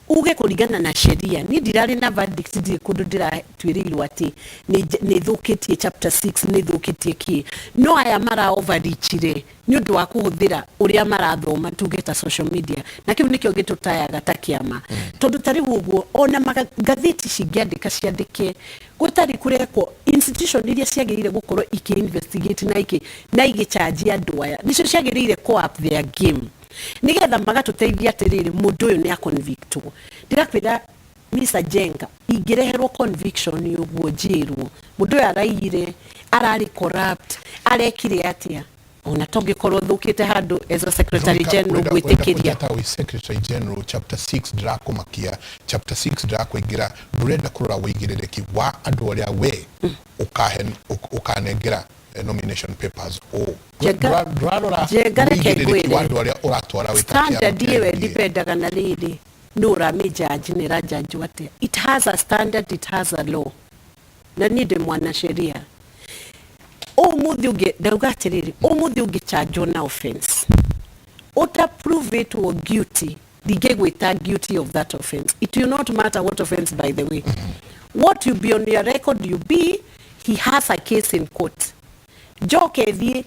uge kũringana na sheria. Niĩ ndirarĩ na verdict, ndirĩ kũndũ ndĩratuĩrĩirwo atĩ nĩ thũkĩtie chapter 6, nĩ thũkĩtie kĩ. No aya mara overreachire nĩ ũndũ wa kũhũthĩra ũrĩa marathoma, tuge ta social media, na kĩu nĩkĩo gĩtũtayaga ta kĩama, tondũ ta rĩu ũguo ona ngathĩti cingĩandĩka ciandĩke gũtarĩ kũrekwo, institution iria ciagĩrĩire gũkorwo ikĩ investigate na igĩchanjia andũ aya nĩcio ciagĩrĩire co up their game nigetha magatũteithia atĩrĩrĩ, mũndũ ũyũ nĩ aconvictwo. Ndĩrakwĩra, Mr. Jenga, ingĩreherwo conviction ũguo njĩrwo mũndũ ũyũ araiyire, ararĩ corrupt, arekire atĩa, ona tongĩkorwo thũkĩte handũ as a secretary general gwĩtĩkĩria. Ta wĩ secretary general, chapter 6 ndĩrakũmakia, chapter 6 ndĩrakũingĩra. Ndũrenda kũrora wĩigĩrĩrĩki wa andũ arĩa we ũkanengera nomination papers o ndũrarora Njenga, reke wĩigĩrĩrĩki wa ngwĩre. Andũ arĩa ũratwara wĩ ta kĩama Standard kĩa ĩyo UDA. ĩdipendaga na rĩrĩ, nũ ũramĩjudge, nĩ ĩrajudge atĩa. It has a standard, it has a law, na niĩ ndĩ mwanasheria. Ũmũthĩ ũngĩ ndauga atĩrĩrĩ, ũmũthĩ ũngĩchanjwo na offense, ũta prove it were guilty, ndingĩgwĩta guilty of that offense. It will not matter what offense, by the way. What you be on your record, you be he has a case in court. Njoke thiĩ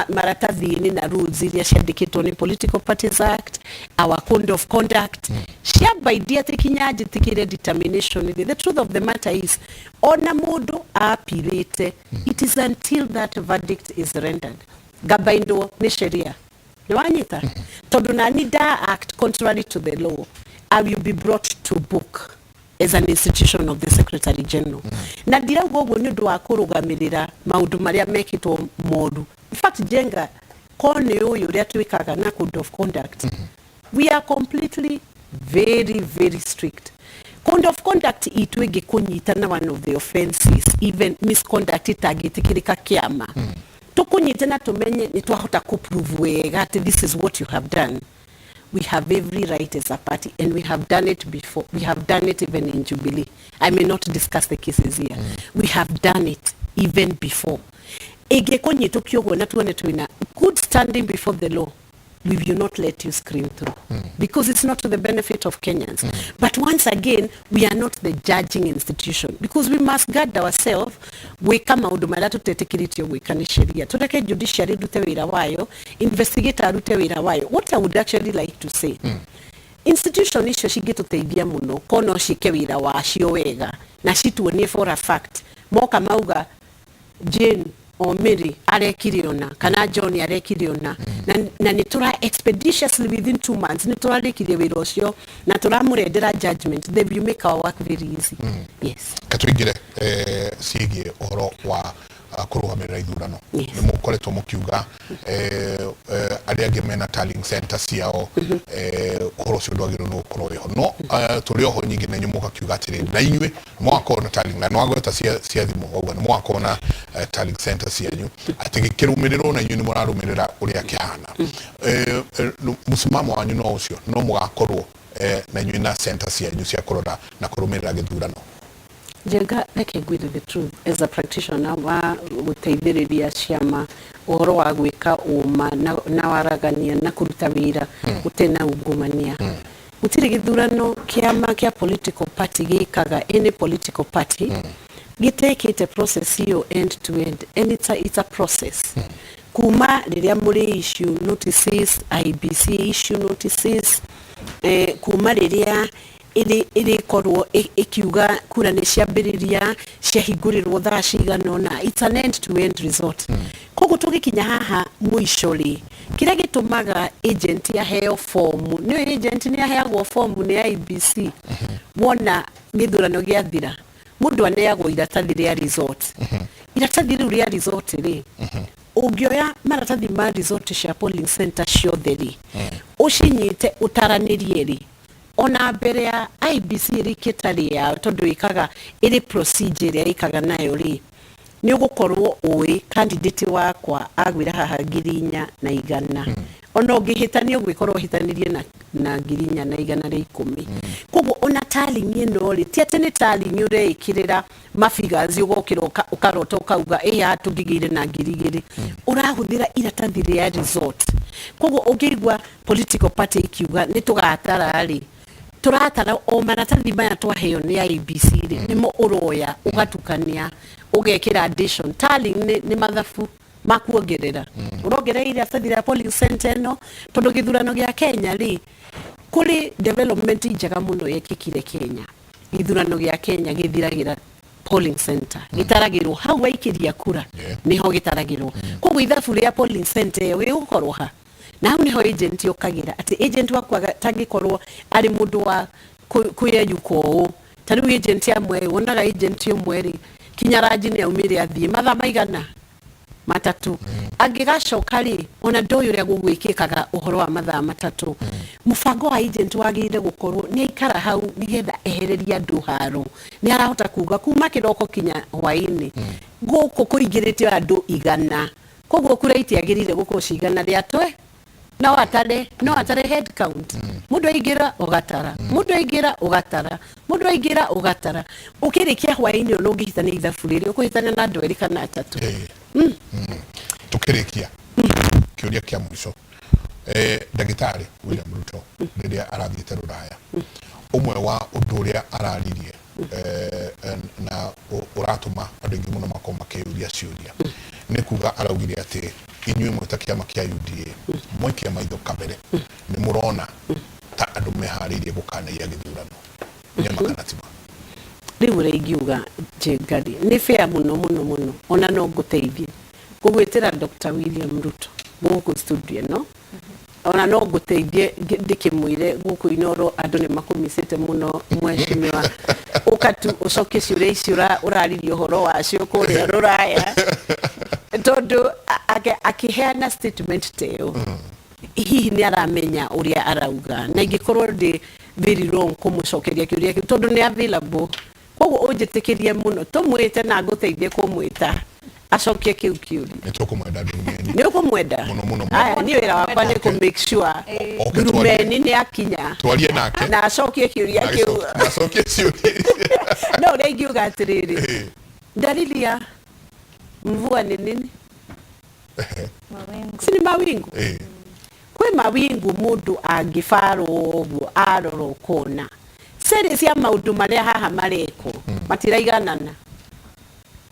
maratathi-inĩ na rules iria ciandĩkĩtwo nĩ Political Parties Act, our code of conduct, ciambaindia atĩ kinya njĩtĩkĩre determination rĩ. The truth of the matter is, ona mũndũ apirĩte, it is until that verdict is rendered ngabaindwo nĩ sheria. Nĩ wanyita? Tondũ nani nda act contrary to the law, I will be brought to book as an institution of the secretary general. Na ndirauga ũguo nĩ ũndũ wa kũrũgamĩrĩra maũndũ marĩa mekĩtwo moru. In fact, Jenga, ko nĩ ũyũ ũrĩa twĩkaga na code of conduct, we are completely very very strict. Code of conduct itũ ĩngĩkũnyita na one of the offenses, even misconduct itangĩtĩkĩrĩka kĩama, tũkũnyite na tũmenye nĩ twahota kũprove wega atĩ this is what you have done, we have every right as a party, and we have done it before. We have done it even in Jubilee. I may not discuss the cases here. We have done it even before. Ĩngĩkũnyitũkia ũguo na tuone twĩna good standing before the law, we will not let you screen through because it's not to the benefit of Kenyans. But once again, we are not the judging institution because we must guard ourselves gwĩka maũndũ marĩa tũtetĩkĩrĩtio gwĩka nĩ sheria. Tũreke judiciary rute wĩra wayo, investigator arute wĩra wayo. What I would actually like to say, institution icio cingĩtũteithia mũno ko no ciĩke wĩra wacio wega na cituonie for a fact, moka mauga Jane o Mary arekire ona kana John arekire ona, na nĩ tũra expeditiously within 2 months nĩ tũrarĩkirie wĩra ũcio na tũramũrendera judgment, they will make our work very easy. Yes. Katũingĩre ciĩgiĩ ũhoro wa kũrũgamĩrĩra ithurano. Nĩ mũkoretwo mũkiuga arĩa angĩ mena tallying center ciao, ũhoro ũcio ndwagĩrĩirwo nĩ gũkorwo wĩho, no tũrĩ oho nyingĩ na inyuĩ mũgakiuga atĩrĩrĩ, na inyuĩ nĩ mũgakorwo na tallying, na nĩwagweta cia thimũ wauga nĩ mũgakorwo na tallying center cianyu atĩ gĩkĩrũmĩrĩrwo, na inyuĩ nĩ mũrarũmĩrĩra ũrĩa kĩhana. Mũsimamo wanyu no ũcio, no mũgakorwo na inyuĩ na center cianyu cia kũrora na kũrũmĩrĩra gĩthurano? Njenga, reke ngwĩre the truth as a practitioner wa gũteithĩrĩria ciama. Ũhoro wa gwĩka ũma na waragania na kũruta wĩra ũtena ungumania. Gũtirĩ gĩthurano kĩama kĩa political party gĩkaga, any political party gĩtekĩte process ĩyo end to end, and it's a process kuma rĩrĩa mũrĩ issue notices, IEBC issue notices, kuma rĩrĩa ĩrĩkorwo ĩkiuga kura nĩ ciambĩrĩria, ciahingũrĩrwo thaa cigana ũna. It's an end to end result. Koguo tũgĩkinya haha mũico rĩ, kĩrĩa gĩtũmaga agent aheo fomu, nĩ agent nĩ aheagwo fomu nĩ IEBC. Wona gĩthurano gĩathira, mũndũ aneagwo iratathi rĩa result. Iratathi rĩu rĩa result rĩ, ũngĩoya maratathi ma result cia polling center ciothe rĩ, ũcinyite ũtaranĩrie rĩ, ona mbere ya IEBC ĩrĩkie tarĩ yao, tondũ ĩkaga ĩrĩ procedure ĩrĩa ĩkaga nayo rĩ, nĩ ũgũkorwo ũĩ candidate wakwa agwĩra haha 4100. Ona ũngĩhĩtania, ũgwĩkorwo ũhĩtanĩrie na 4110. Koguo ona tallying ĩno rĩ, ti atĩ nĩ tallying ũreĩkĩrĩra mafigures, ũgokĩra ũkarota ũkauga ĩ haha tũngĩgĩire na 2000. Ũrahũthĩra iratathi rĩa result. Koguo ũngĩigua political party ikiuga nĩ tũgatara rĩ, tũratara o maratathi maya twaheo nĩ IEBC rĩ, nĩmo ũroya ũgatukania ũgekĩra addition. Tallying nĩ mathabu makuongerera, ũrongerera iratathi rĩa polling center ĩno. Tondũ gĩthurano gĩa Kenya rĩ, kũrĩ development njega mũno yekĩkire Kenya. Gĩthurano gĩa Kenya gĩthiragĩra polling center, gĩtaragĩrwo hau waikĩria kura. Nĩho gĩtaragĩrwo. Koguo ithabu rĩa polling center ĩyo gĩgũkorwo ha, na hau nĩho agent yũkagĩra, atĩ agent waku tangĩkorwo arĩ mũndũ wa kwĩyeyuka ũũ. Ta rĩu agent amwe, wonaga agent ũmwe rĩ, kinya ranji nĩ aumire athiĩ mathaa maigana 3, angĩgacoka rĩ, ona ndoĩ ũrĩa gũgwĩkĩkaga ũhoro wa mathaa 3. Mũbango wa agent wagĩrĩire gũkorwo nĩ aikara hau nĩgetha ehererie andũ haro, nĩ arahota kuga kuma kĩroko kinya hwaĩ-inĩ gũkũ kũingĩrĩte andũ 100, koguo kura itiagĩrĩire gũkorwo cigana rĩa twe. No atare head count. Mũndũ aingĩra ũgatara, mũndũ aingĩra ũgatara, mũndũ aingĩra ũgatara, ũkĩrĩkia hwaĩ-inĩ ona ũngĩhĩtania ithabu rĩrĩ, ũkũhĩtania na andũ erĩ kana atatũ. Tukĩrĩkia, kĩũria kĩa mũico, ndagĩtarĩ William Ruto rĩrĩa arathiĩte rũraya, ũmwe wa ũndũ ũrĩa araririe na ũratũma andũ aingĩ mũno makorwo makĩyũria ciũria nĩ kuga araugire atĩ inyuĩ mwĩ ta kĩama kĩa UDA mwaikia maitho kabere nĩ mũrona ta andũ meharĩirie gũkanaiya gĩthurano. Nĩma kana tima? Rĩu ũrĩa ingiuga, Njengari, nĩ fair mũno mũno mũno, ona no ngũteithie ngũgwĩtĩra Dr. William Ruto gũkũ studio ĩno, ona no ngũteithie ndĩkĩmwĩre gũkũ Inoro andũ nĩ makũmicĩte mũno, mheshimiwa, ũka tu ũcokie ciũria ici ũraririe ũhoro wacio kũrĩa rũraya, tondũ akĩheana statement ta ĩyo, hihi nĩ aramenya ũrĩa arauga, na ingĩkorwo ndĩ very wrong kũmũcokeria kĩũria kĩu, tondũ nĩ available. Koguo ũnjĩtĩkĩrie mũno tũmwĩte na ngũteithie kũmwĩta acokie kĩu kĩũria. Nĩ tũkũmwenda Ndumeni. Nĩ ũkũmwenda? Mũno, mũno, mũno. Aya, niĩ wĩra wakwa nĩ kũ make sure Oke. Ndurumeni nĩ akinya twarie nake na acokie kĩũria kĩu. Na acokie ciũria. No ũrĩa ingiuga atĩrĩrĩ, dalili ya mvua ni nini? Mawingu. Si ni mawingu? Kwĩ mawingu mũndũ angĩbarwo ũguo arora ũkona cere cia maũndũ marĩa haha marekwo matiraiganana,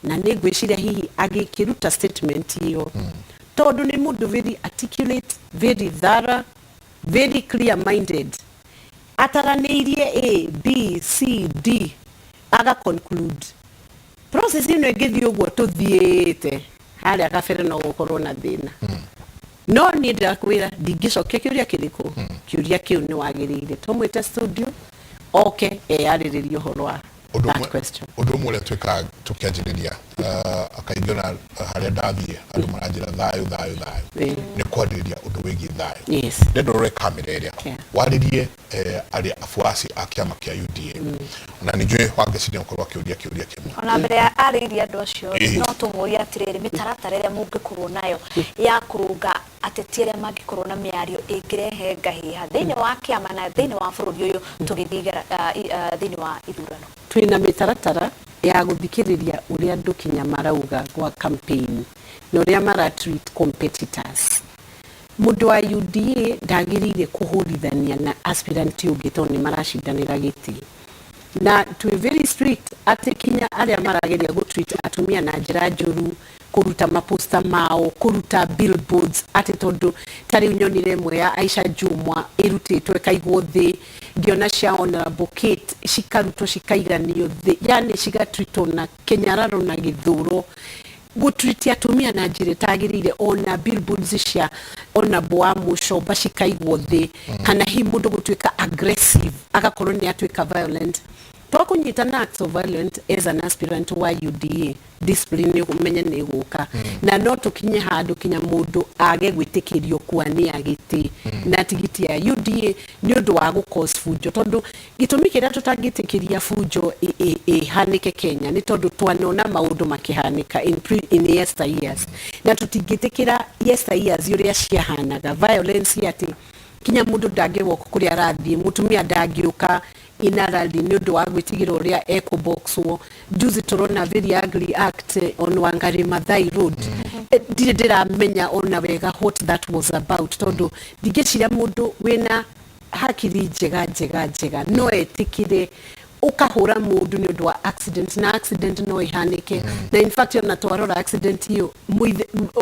na nĩ ngwĩciria hihi agĩkĩruta statement ĩyo, tondũ nĩ mũndũ very articulate, very thorough, very clear minded, ataranĩirie A B C D aga conclude process ĩno ĩngĩthiĩ ũguo tũthiĩte harĩa kabere no gũkorwo na thĩna. No niĩ ndĩrakwĩra ndingĩcokia kĩũria kĩrĩkũ, kĩũria kĩu nĩ wagĩrĩire tũmwĩte studio oke eyarĩrĩrie ũhoro wa Ũndũ that question. Ũndũ ũmwe ũrĩa twĩkaga tũkĩanjĩrĩria, kaingĩ ona harĩa ndathiĩ andũ maranjĩra thayũ, thayũ, thayũ, nĩ kwarĩrĩria ũndũ wĩgiĩ thayũ. Ndenda ũrore kamera ĩrĩa warĩrie arĩa afuasi a kĩama kĩa UDA, na nĩ njũĩ Wangeci nĩ gũkorwo akĩũria kĩũria kĩmwe. Ona mbere ya arĩirie andũ acio, no tũmũrie atĩrĩrĩ, mĩtaratara ĩrĩa mũngĩkorwo nayo ya kũrũnga ateti arĩa mangĩkorwo na mĩario ĩngĩrehe ngahĩha thĩinĩ wa kĩama na thĩinĩ wa bũrũri ũyũ tũgĩthiĩ thĩinĩ wa ithurano? Twĩna mĩtaratara. Ya gũthikĩrĩria ũrĩa andũ kinya marauga gwa campaign na ũrĩa mara treat competitors. Mũndũ wa UDA ndagĩrĩire kũhũrithania na aspirant ũngĩ tondũ nĩ maracindanĩra gĩtĩ, na twĩ very strict atĩ kinya arĩa marageria gũtreat atumia na njĩra njũru, kũruta maposta mao, kũruta billboards, atĩ tondũ ta rĩu nyonire ĩmwe ya Aisha Jumwa ĩrutĩtwo ĩkaigwo thĩ, ngĩona cia Honorable Kate cikarutwo cikaiganio thĩ, yani cigatreatwo na kĩnyararo na gĩthũro, gũtreat atumia na njĩra ĩtagĩrĩire, ona billboards cia Honorable wa Mũcomba cikaigwo thĩ, kana hihi mũndũ gũtuĩka aggressive, agakorwo nĩ atuĩka violent. Twakũnyita acts of violent as an aspirant wa UDA, discipline nĩ ũmenye nĩ ĩgũka, na no tũkinye handũ kinya mũndũ age gwĩtĩkĩrio kuania gĩtĩ na tigiti ya UDA nĩ ũndũ wa gũ cause bunjo, tondũ gĩtũmi kĩrĩa tũtangĩtĩkĩria bunjo ĩhanĩke Kenya nĩ tondũ twanona maũndũ makĩhanĩka in yester years, na tũtingĩtĩkĩra yester years ũrĩa ciahanaga, violence atĩ kinya mũndũ ndangĩwoka kũrĩa arathiĩ, mũtumia ndangĩũka ina rally nĩ ũndũ wa gwĩtigĩra ũrĩa ekũboxwo. Juzi tũrona very ugly act on Wangari Maathai Road. Ndirĩ ndĩramenya ona wega what that was about, tondũ ndingĩciria mũndũ wĩna hakiri njega njega njega no etĩkĩre ukahũra mũndũ nĩ ũndũ wa accident, na accident no ĩhanĩke. Na in fact, ona twarora accident iyo,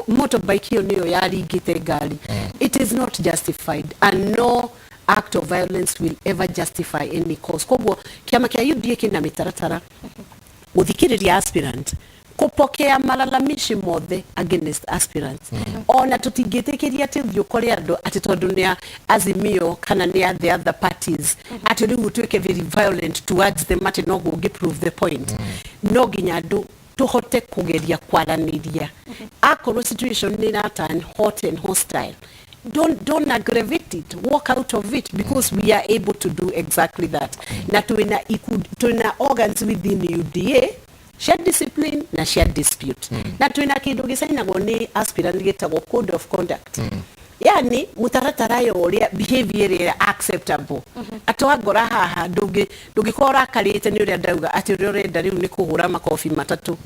motorbike iyo nĩyo yaringĩte ngari. It is not justified, and no act of violence will ever justify any cause. Koguo kĩama kĩa UDA kĩna mĩtaratara gũthikĩrĩria aspirant, kupokea malalamishi mothe against aspirants. Ona tũtingĩtĩkĩria atĩ ũthiĩ ũkore andũ atĩ tondũ nĩ a Azimio kana nĩ a the other parties, atĩ rĩu ũtuĩke very violent towards them, atĩ noguo ũngĩ prove the point. No nginya andũ tũhote kũgeria kwaranĩria. Akorwo situation nĩ ĩra turn hot and hostile, don't aggravate it, walk out of it, because we are able to do exactly that. Na twina ikundi, twina organs within UDA cia discipline na cia dispute, na twina kindu gicainagwo ni aspirant gitagwo code of conduct, yani mutaratara ya uria behavior ĩrĩa acceptable. Atwangora haha ndũngĩkorwo ũrakarĩte nĩ ũrĩa ndauga atĩ ũrĩa ũrenda rĩu nĩ kũhũra makobi matatũ.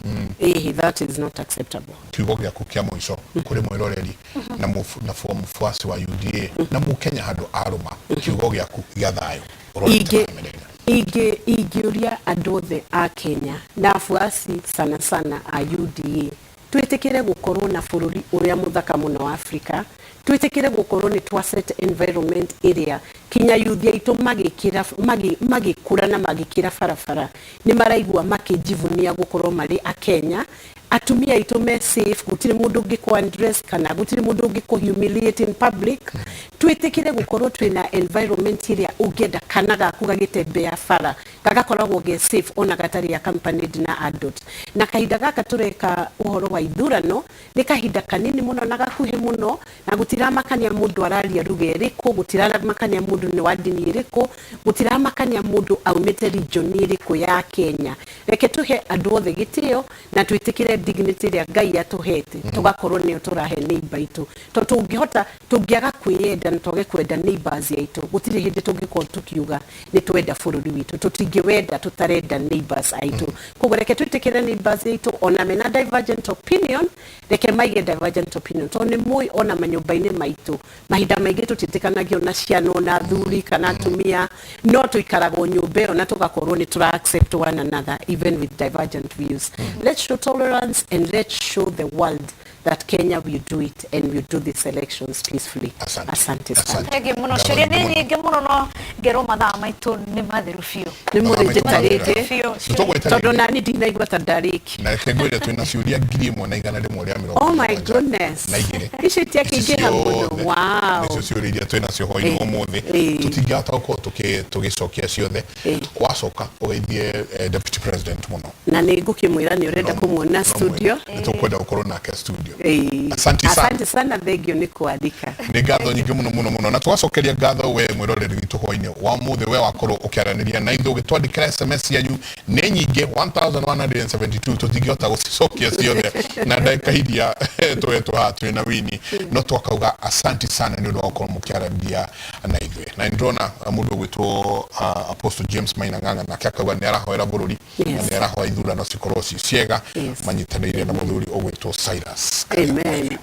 Ĩhĩ, that is not acceptable. Kiugo gĩaku kĩa mũico kũrĩ mwĩroreri na mũfuasi wa UDA na mũkenya handũ arũma, kiugo gĩaku gĩa thayũ ũrorete Kameme. Ingĩũria andũ othe a Kenya na afuasi sana sana a UDA, twĩtĩkĩre gũkorwo na bũrũri ũrĩa mũthaka mũno wa Afrika, twĩtĩkĩre gũkorwo nĩ twa set environment ĩrĩa kinya yuthi aitũ magĩkĩra magĩkũra na magĩkĩra barabara nĩ maraigua makĩjivunia gũkorwo marĩ a Kenya. Atumia aitũ me safe, gũtirĩ mũndũ ũngĩkũ undress kana gũtirĩ mũndũ ũngĩkũ humiliate in public. Twĩtĩkĩre gũkorwo twĩna environment ĩrĩa ũngĩenda kana gaku gagĩtembea bara gagakoragwo ge safe ona gatarĩ accompanied na adult. Na kahinda gaka tũreka ũhoro wa ithurano nĩ kahinda kanini mũno na gakuhĩ mũno, na gũtiramakania mũndũ araria ruga ĩrĩkũ, gũtiramakania mũndũ nĩ wa ndini ĩrĩkũ, gũtiramakania mũndũ aumĩte region ĩrĩkũ ya Kenya. Reke tũhe andũ othe gĩtĩo na twĩtĩkĩre dignity ĩrĩa Ngai atũhete, tũgakorwo nĩyo tũrahe neighbor itũ, tondũ tũngĩhota tũngĩaga kwĩyenda na twage kwenda neighbors aitũ, gũtirĩ hĩndĩ tũngĩkorwo tũkiuga nĩ twenda bũrũri witũ. Tũtingĩwenda tũtarenda neighbors aitũ. Koguo reke twĩtĩkĩre neighbors aitũ ona mena divergent opinion, reke maige divergent opinion, tondũ nĩ mũĩ ona manyũmba-inĩ maitũ mahinda maingĩ tũtiĩtĩkanagio na ciana ona athuri kana atumia, no tũikaragwo nyũmba ĩyo na tũgakorwo nĩ tũra accept one another even with divergent views. Let's show tolerance and let's show the world that Kenya will do it and will do these elections peacefully. Asante. Asante sana. Asante. Thengiũ mũno. Ciũria nĩ nyingĩ mũno, no ngerwo mathaa maitũ nĩ mathiru biũ. Nĩ mũrĩnjĩta rĩngĩ. Biũ. Tũgwĩta tondũ rĩngĩ. Nani ndinaigua ta ndarĩki. Na reke ngwĩre twĩna ciũria 1172. Oh my goodness. Na igĩrĩ. Icio itiakĩingĩha mũno. Ciothe. Wow. Nĩcio ciũria iria twĩ nacio hwainĩ ũmũthĩ. Tũtingĩhota gũkorwo tũgĩcokia ciothe. Wacoka ũgeithie deputy president mũno. Na nĩ ngũkĩmwĩra nĩ ũrenda kũmuona studio. Nĩ tũkwenda gũkorwo nake studio. Ĩĩ. Asante sana. Asante sana, thengio nĩ kwandĩka. Nĩ ngatho nyingĩ mũno mũno mũno, na tũgacokeria ngatho we mwĩroreri witũ hwainĩ wa mũthĩ, we wakorwo ũkĩaranĩria na ithuĩ ũgĩtwandĩkĩra SMS cianyu nĩ nyingĩ, 1172, tũtingĩhota gũcicokia ciothe na ndagĩka iria twetwo haha twĩ na wini, no twakauga asanti sana nĩ ũndũ wa gũkorwo mũkĩaranĩria na ithuĩ. Na nĩ ndĩrona mũndũ ũgwĩtwo Apostle James Maina Ng'ang'a nake akauga nĩ arahoera bũrũri na nĩ arahoya ithurano cikorwo ci ciega, manyitanĩire na mũthuri ũgwĩtwo Cyrus. Amen.